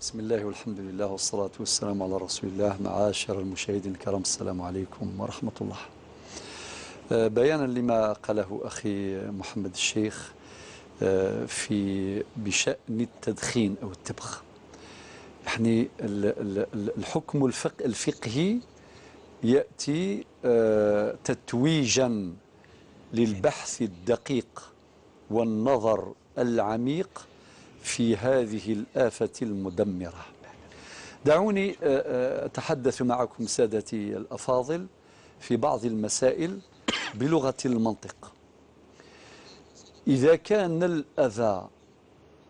بسم الله والحمد لله والصلاة والسلام على رسول الله. معاشر المشاهدين الكرام، السلام عليكم ورحمة الله. بيانا لما قاله أخي محمد الشيخ في بشأن التدخين أو التبغ، يعني الحكم الفقهي يأتي تتويجا للبحث الدقيق والنظر العميق في هذه الآفة المدمرة. دعوني أتحدث معكم سادتي الأفاضل في بعض المسائل بلغة المنطق. إذا كان الأذى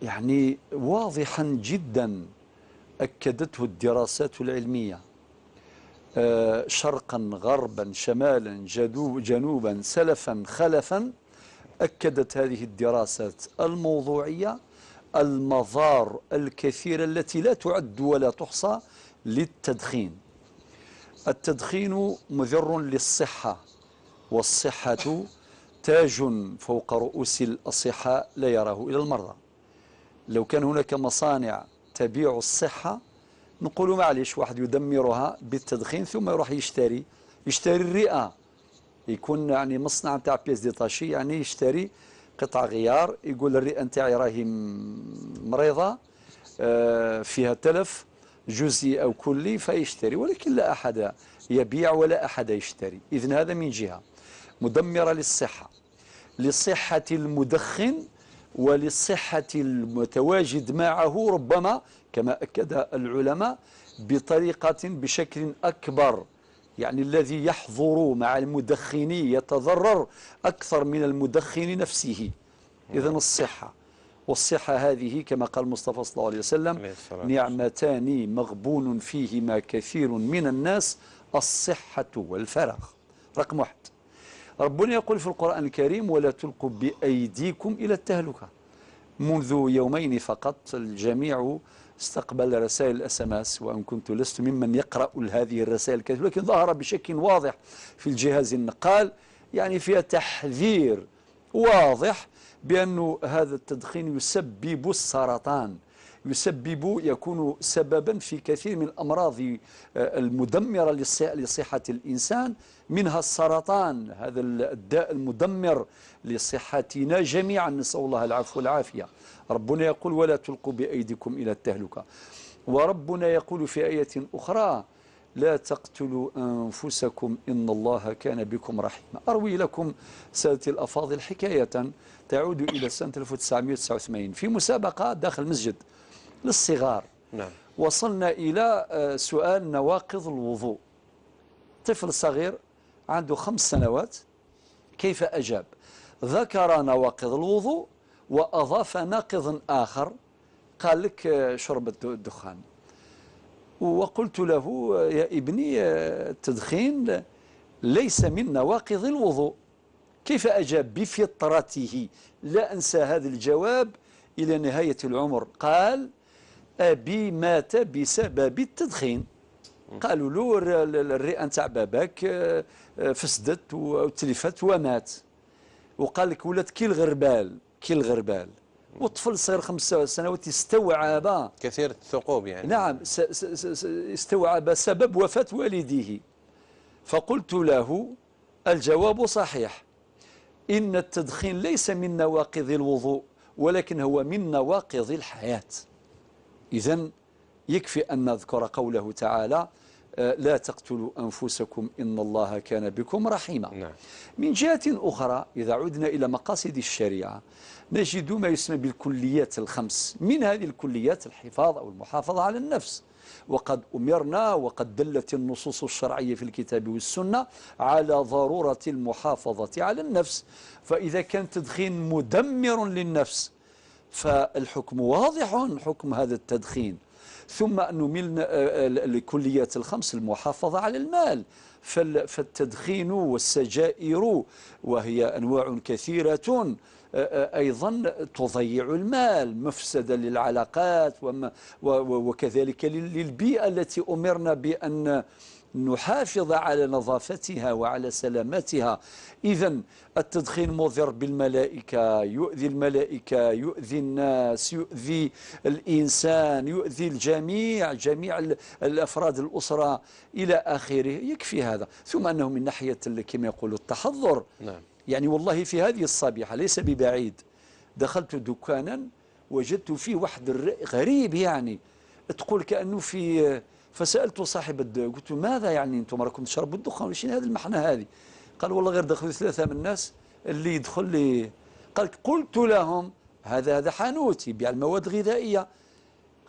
يعني واضحا جدا أكدته الدراسات العلمية، شرقا غربا شمالا جنوبا سلفا خلفا، أكدت هذه الدراسات الموضوعية المضار الكثيرة التي لا تعد ولا تحصى للتدخين. التدخين مضر للصحة، والصحة تاج فوق رؤوس الأصحاء لا يراه إلى المرضى. لو كان هناك مصانع تبيع الصحة نقول معليش، واحد يدمرها بالتدخين ثم يروح يشتري الرئة، يكون يعني مصنع نتاع pièces détachées، يعني يشتري قطع غيار، يقول الرئة نتاعي راهي مريضة، فيها تلف جزئي أو كلي، فيشتري، ولكن لا أحد يبيع ولا أحد يشتري. إذن هذا من جهة مدمرة للصحة، لصحة المدخن ولصحة المتواجد معه، ربما كما أكد العلماء بطريقة بشكل أكبر، يعني الذي يحضر مع المدخن يتضرر أكثر من المدخن نفسه. إذن الصحة، والصحة هذه كما قال المصطفى صلى الله عليه وسلم نعمتان مغبون فيهما كثير من الناس، الصحة والفراغ. رقم واحد. ربنا يقول في القرآن الكريم: ولا تلقوا بأيديكم إلى التهلكة. منذ يومين فقط الجميع استقبل رسائل SMS، وأن كنت لست ممن يقرأ هذه الرسائل الكثير، لكن ظهر بشكل واضح في الجهاز النقال، يعني فيها تحذير واضح بأن هذا التدخين يسبب السرطان، يسبب، يكون سببا في كثير من الأمراض المدمرة لصحة الإنسان، منها السرطان، هذا الداء المدمر لصحتنا جميعا، نسأل الله العفو والعافية. ربنا يقول: ولا تلقوا بأيديكم إلى التهلكة. وربنا يقول في آية أخرى: لا تقتلوا أنفسكم إن الله كان بكم رحيما. أروي لكم سادتي الأفاضل حكاية تعود إلى سنة 1989 في مسابقة داخل المسجد للصغار. نعم. وصلنا إلى سؤال نواقض الوضوء. طفل صغير عنده 5 سنوات، كيف أجاب؟ ذكر نواقض الوضوء وأضاف ناقض آخر، قال لك شرب الدخان. وقلت له: يا ابني، التدخين ليس من نواقض الوضوء. كيف أجاب؟ بفطرته. لا أنسى هذا الجواب إلى نهاية العمر. قال: أبي مات بسبب التدخين. قالوا له: الرئة نتاع باباك فسدت وتلفت ومات. وقال لك ولات كي الغربال، كي الغربال. والطفل صغير 5 سنوات استوعب كثير الثقوب، يعني نعم، استوعب سبب وفاة والده. فقلت له: الجواب صحيح، إن التدخين ليس من نواقض الوضوء، ولكن هو من نواقض الحياة. إذن يكفي أن نذكر قوله تعالى: لا تقتلوا أنفسكم إن الله كان بكم رحيما. نعم. من جهة أخرى، إذا عدنا إلى مقاصد الشريعة نجد ما يسمى بالكليات الخمس. من هذه الكليات الحفاظ أو المحافظة على النفس، وقد أمرنا وقد دلت النصوص الشرعية في الكتاب والسنة على ضرورة المحافظة على النفس. فإذا كان تدخين مدمر للنفس فالحكم واضح، حكم هذا التدخين. ثم نميل الكليات الخمس المحافظة على المال، فالتدخين والسجائر وهي أنواع كثيرة أيضا تضيع المال، مفسدة للعلاقات وكذلك للبيئة التي أمرنا بأن نحافظ على نظافتها وعلى سلامتها. إذا التدخين مضر بالملائكة، يؤذي الملائكة، يؤذي الناس، يؤذي الإنسان، يؤذي الجميع، جميع الأفراد الأسرة إلى آخره. يكفي هذا. ثم أنه من ناحية كما يقولوا التحضر، نعم. يعني والله في هذه الصبيحة ليس ببعيد دخلت دكانا وجدت فيه واحد غريب، يعني تقول كأنه في، فسألت صاحب قلت له ماذا يعني أنتم راكم تشربوا الدخان وش هذه المحنة هذه؟ قال والله غير دخلوا 3 من الناس اللي يدخل لي. قال قلت لهم هذا حانوت يبيع المواد الغذائية.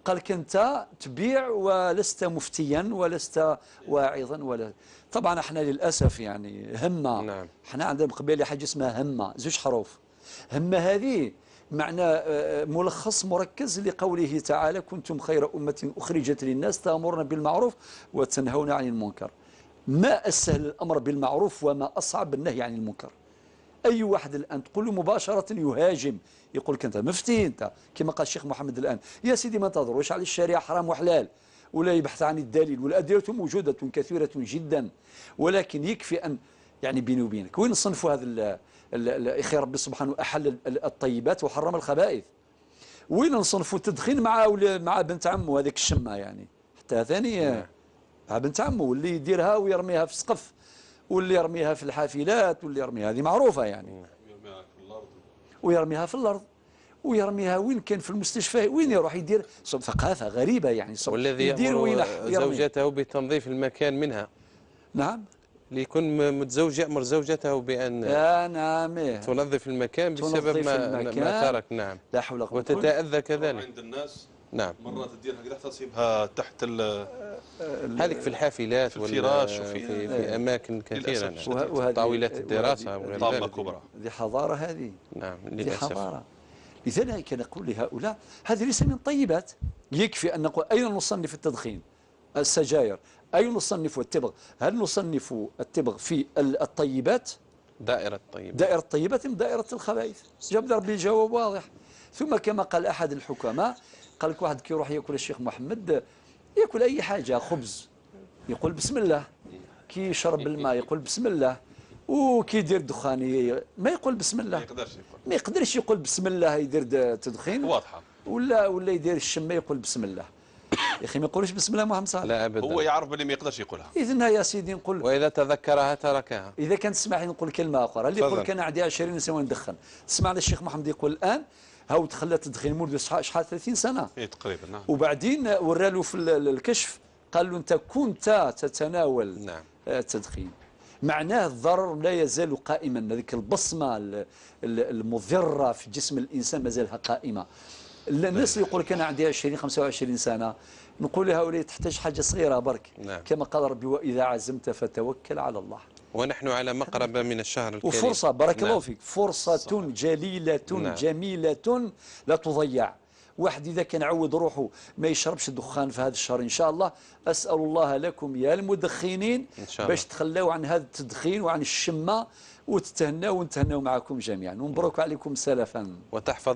قال أنت تبيع ولست مفتيا ولست واعظا ولا. طبعا احنا للأسف يعني همة، نعم. احنا عندنا بقبيلة حاجة اسمها همة، 2 حروف. همة هذه معنى ملخص مركز لقوله تعالى كنتم خير أمة أخرجت للناس تأمرون بالمعروف وتنهون عن المنكر. ما أسهل الأمر بالمعروف وما أصعب النهي عن المنكر. أي واحد الآن تقول له مباشرة يهاجم، يقول لك أنت مفتي، أنت كما قال الشيخ محمد الآن يا سيدي ما تنتظروش على الشريعة حرام وحلال، ولا يبحث عن الدليل، والأدلة موجودة كثيرة جدا، ولكن يكفي أن يعني بيني وبينك وين نصنفوا هذا أخي ربي سبحانه أحل الطيبات وحرم الخبائث، وين نصنفوا التدخين مع بنت عمه هذيك الشمة، يعني حتى ثاني مع بنت عمه واللي يديرها ويرميها في السقف واللي يرميها في الحافلات واللي يرميها، هذه معروفة يعني، ويرميها في الأرض ويرميها وين كان في المستشفى، وين يروح يدير ثقافة غريبة يعني، والذي يأمر زوجته بتنظيف المكان منها. نعم، ليكون متزوج يأمر زوجته بأن نعم تنظف المكان بسبب ما ترك. نعم، لا حول ولا قوة. وتتأذى كذلك عند الناس. نعم، مرات تدير هكذا تصيبها تحت هذيك في الحافلات في الفراش وفي في أماكن كثيرة. نعم. طاولات الدراسة وغير ذلك. كبرى. هذه حضارة هذه. نعم للأسف. حضارة. لذلك نقول لهؤلاء هذه ليس من طيبات. يكفي أن نقول أين نصنف التدخين؟ السجاير. أين نصنف التبغ؟ هل نصنف التبغ في الطيبات؟ دائرة الطيبات. دائرة الطيبات أم دائرة الخبائث؟ جاب ربي الجواب واضح. ثم كما قال أحد الحكماء، قال لك واحد كي يروح ياكل الشيخ محمد ياكل أي حاجة، خبز يقول بسم الله، كي يشرب الماء يقول بسم الله، وكي يدير دخان ما يقول بسم الله، ما يقدرش يقول بسم الله يدير تدخين واضحة، ولا يدير الشمة يقول بسم الله. يا اخي ما يقولش بسم الله محمد صالح، لا ابدا، هو يعرف باللي ما يقدرش يقولها. اذا يا سيدي نقول، واذا تذكرها تركها. اذا كان تسمح لي نقول كلمه اخرى، اللي يقول كان عندي 20 سنه ندخن، سمعنا الشيخ محمد يقول الان هاو تخلى التدخين منذ شحال 30 سنه اي تقريبا. نعم. وبعدين ورالو في الكشف قال له انت كنت تتناول نعم التدخين، معناه الضرر لا يزال قائما، هذيك البصمه المضره في جسم الانسان ما زالها قائمه. الناس اللي يقول لك انا عندي 20 25 سنه، نقول لهؤلاء تحتاج حاجه صغيره برك. نعم. كما قال ربي واذا عزمت فتوكل على الله. ونحن على مقربه من الشهر الكريم. وفرصه بارك نعم. الله فيك، فرصه صحيح. جليله نعم. جميله لا تضيع. واحد اذا كان عود روحه ما يشربش الدخان في هذا الشهر ان شاء الله، اسال الله لكم يا المدخنين إن شاء الله باش تخلاو عن هذا التدخين وعن الشمه وتتهناو ونتهناو معكم جميعا، ومبروك عليكم سلفا وتحفظ.